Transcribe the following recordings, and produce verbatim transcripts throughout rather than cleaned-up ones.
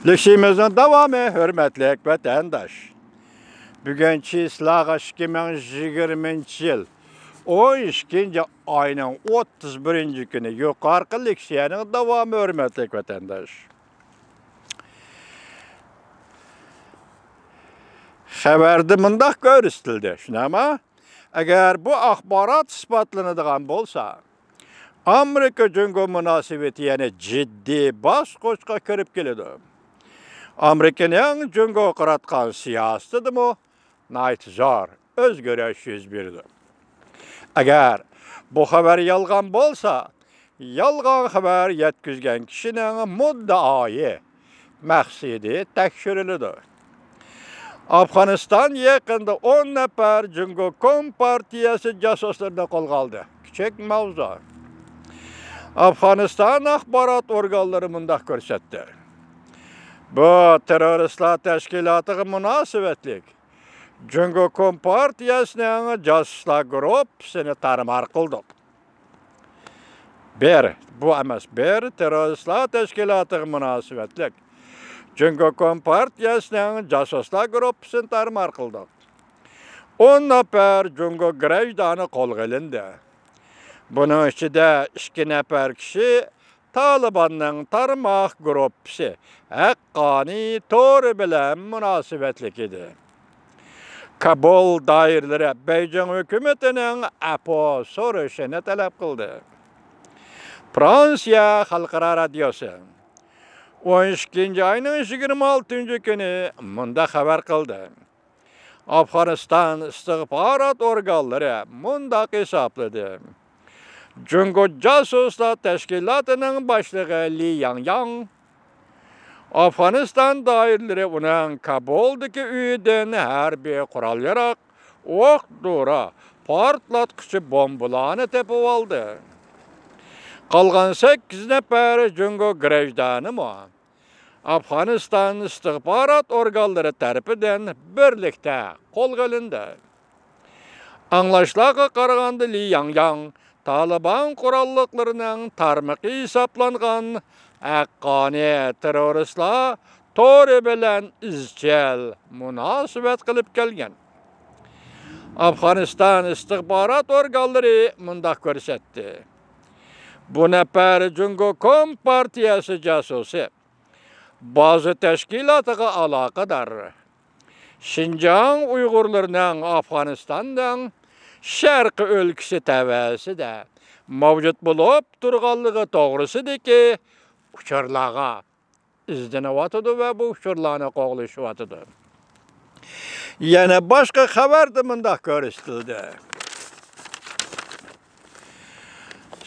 لېكسىيىمىزنىڭ داۋامى، ھۆرمەتلىك ۋەتەنداش. بۈگۈن چىسلاغا ئىككى مىڭ يىگىرمىنچى يىل ئون ئىككىنچى ئاينىڭ ئوتتۇز بىرىنچى كۈنى. يۇقىرىقى لېكسىيەنىڭ داۋامى، ھۆرمەتلىك ۋەتەنداش. خەۋەردە مۇنداق كۆرسىتىلدى، شۇنداقمۇ؟ ئەگەر بۇ ئاخبارات ئىسپاتلىنىدىغان بولسا، ئامېرىكا جۇڭگو مۇناسىۋىتى يەنە جىددىي باسقۇچقا كىرىپ كېلىدۇ. ئامېرىكىنىڭ جۇڭگوغا قاراتقان سىياسىتىدىمۇ ناھايىتى زور ئۆزگىرىش يۈز بېرىدۇ. ئەگەر بۇ خەۋەر يالغان بولسا، يالغان خەۋەر يەتكۈزگەن كىشىنىڭ مۇددىئايى، مەقسىتى تەكشۈرۈلىدۇ. ئافغانىستان يېقىندا ئون نەپەر جۇڭگو كومپارتىيەسى جاسۇسلىرىنى قولغا ئالدى. كىچىك ماۋزۇ. ئافغانىستان ئاخبارات ئورگانلىرى مۇنداق كۆرسەتتى. بۇ تېررورىستلار تەشكىلاتىغا مۇناسىۋەتلىك جۇڭگو كومپارتىيەسىنىڭ جاسۇسلار گۇرۇپپىسىنى تارمار قىلدۇق. بىر، بۇ ئەمەس، بىر تېررورىستلار تەشكىلاتىغا مۇناسىۋەتلىك جۇڭگو كومپارتىيەسىنىڭ جاسۇسلار گۇرۇپپىسىنى تارمار قىلدۇق. ئون نەپەر جۇڭگو گىرەجدانى قولغا ئېلىندى. بۇنىڭ ئىچىدە ئىككى نەپەر كىشى تالىباننىڭ تارماق گۇرۇپپىسى ھەققانىي تورى بىلەن مۇناسىۋەتلىك ئىدى. كابۇل دائىرىلىرى بېيجىڭ ھۆكۈمىتىنىڭ ئەپۇ سورىشىنى تەلەپ قىلدى. فرانسىيە خەلقئارا رادىيوسى ئون ئىككىنچى ئاينىڭ يىگىرمە ئالتىنچى كۈنى مۇنداق خەۋەر قىلدى. ئافغانىستان ئىستىخبارات ئورگانلىرى مۇنداق ھېسابلىدى. جۇڭگو جاسۇسلار تەشكىلاتىنىڭ باشلىقى لى ياڭياڭ ئافغانىستان دائىرىلىرى ئۇنىڭ كابۇلدىكى ئۆيىدىن ھەربىي قورال-ياراغ، ئوق-دورا، پارتلاتقۇچى بومبىلارنى تېپىۋالدى. قالغان سەككىز نەپەر جۇڭگو گىرەجدانىمۇ ئافغانىستان ئىستىخبارات ئورگانلىرى تەرىپىدىن بىرلىكتە قولغا ئېلىندى. ئاڭلاشلارغا قارىغاندا، لى ياڭياڭ تالىبان قوراللىقلىرىنىڭ تارمىقى ھېسابلانغان ھەققانىي تېررورىستلار تورى بىلەن ئىزچىل مۇناسىۋەت قىلىپ كەلگەن. ئافغانىستان ئىستىخبارات ئورگانلىرى مۇنداق كۆرسەتتى. بۇ نەپەر جۇڭگو كومپارتىيەسى جاسۇسى بازا تەشكىلاتىغا ئالاقىدار. شىنجاڭ ئۇيغۇرلىرىنىڭ ئافغانىستاننىڭ شەرقىي ئۆلكىسى تەۋەسىدە مەۋجۇت بولۇپ تۇرغانلىقى توغرىسىدىكى ئۇچۇرلارغا ئىزدىنىۋاتىدۇ ۋە بۇ ئۇچۇرلارنى قوغلىشىۋاتىدۇ. يەنە باشقا خەۋەردە مۇنداق كۆرسىتىلدى.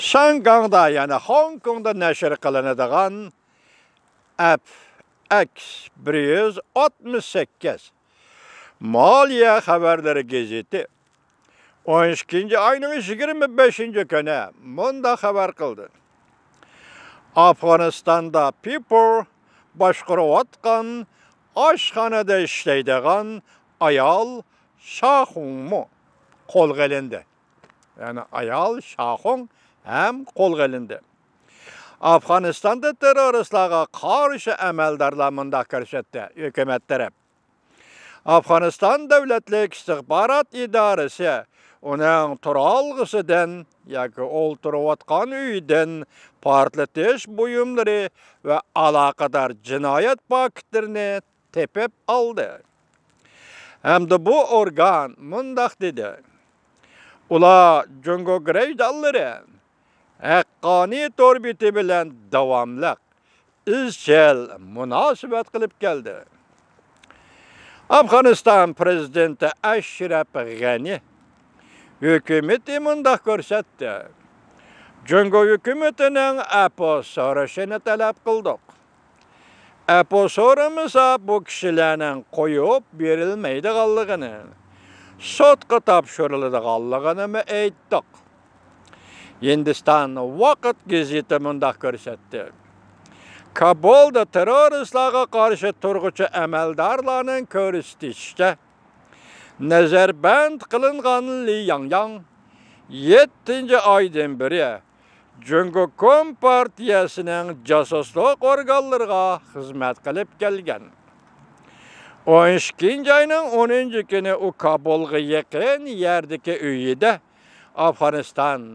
شاڭگاڭدا، يەنى خوڭكوڭدا نەشر قىلىنىدىغان ئەپ ئەكس بىر يۈز ئاتمىش سەككىز مالىيە خەۋەرلىرى گېزىتى ئون ئىككىنچى ئاينىڭ يىگىرمە بەشىنچى كۈنى مۇنداق خەۋەر قىلدى. ئافغانىستاندا پىپۇر باشقۇرۇۋاتقان ئاشخانىدا ئىشلەيدىغان ئايال شاخۇڭمۇ قولغا ئېلىندى. يەنى ئايال شاخۇڭ ھەم قولغا ئېلىندى. ئافغانىستاندا تېررورىستلارغا قارشى ئەمەلدارلار مۇنداق كۆرسەتتى، ھۆكۈمەت تەرەپ. ئافغانىستان دۆلەتلىك ئىستىخبارات ئىدارىسى ئۇنىڭ تۇرالغۇسىدىن ياكى ئولتۇرۇۋاتقان ئۆيىدىن پارتلىتىش بۇيۇملىرى ۋە ئالاقىدار جىنايەت پاكىتلىرىنى تېپىپ ئالدى. ھەمدە بۇ ئورگان مۇنداق دېدى: ئۇلار جۇڭگو گىرەجدانلىرى ھەققانىي تور بېتى بىلەن داۋاملىق ئىزچىل مۇناسىۋەت قىلىپ كەلدى. ئافغانىستان پىرېزىدېنتى ئەشرەپ غەنى ھۆكۈمىتى مۇنداق كۆرسەتتى: جۇڭگو ھۆكۈمىتىنىڭ ئەپۇ سورىشىنى تەلەپ قىلدۇق. ئەپۇ سورىمىسا، بۇ كىشىلەرنىڭ قويۇپ بېرىلمەيدىغانلىقىنى، سوتقا تاپشۇرۇلىدىغانلىقىنىمۇ ئېيتتۇق. ھىندىستان ۋاقىت گېزىتى مۇنداق كۆرسەتتى: كابۇلدا تېررورىستلارغا قارشى تۇرغۇچى ئەمەلدارلارنىڭ كۆرسىتىشىچە، نەزەربەند قىلىنغان لى ياڭياڭ يەتتىنچى ئايدىن بېرى جۇڭگو كومپارتىيەسىنىڭ جاسۇسلۇق ئورگانلىرىغا خىزمەت قىلىپ كەلگەن. ئون ئىككىنچى ئاينىڭ ئونىنچى كۈنى ئۇ كابۇلغا يېقىن يەردىكى ئۆيىدە ئافغانىستان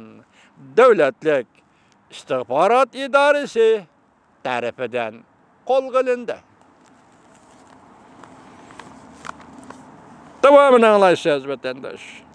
دۆلەتلىك ئىستىخبارات ئىدارىسى تەرىپىدىن قولغا ئېلىندى. داۋامىنى ئاڭلايسىز، ۋەتەنداش.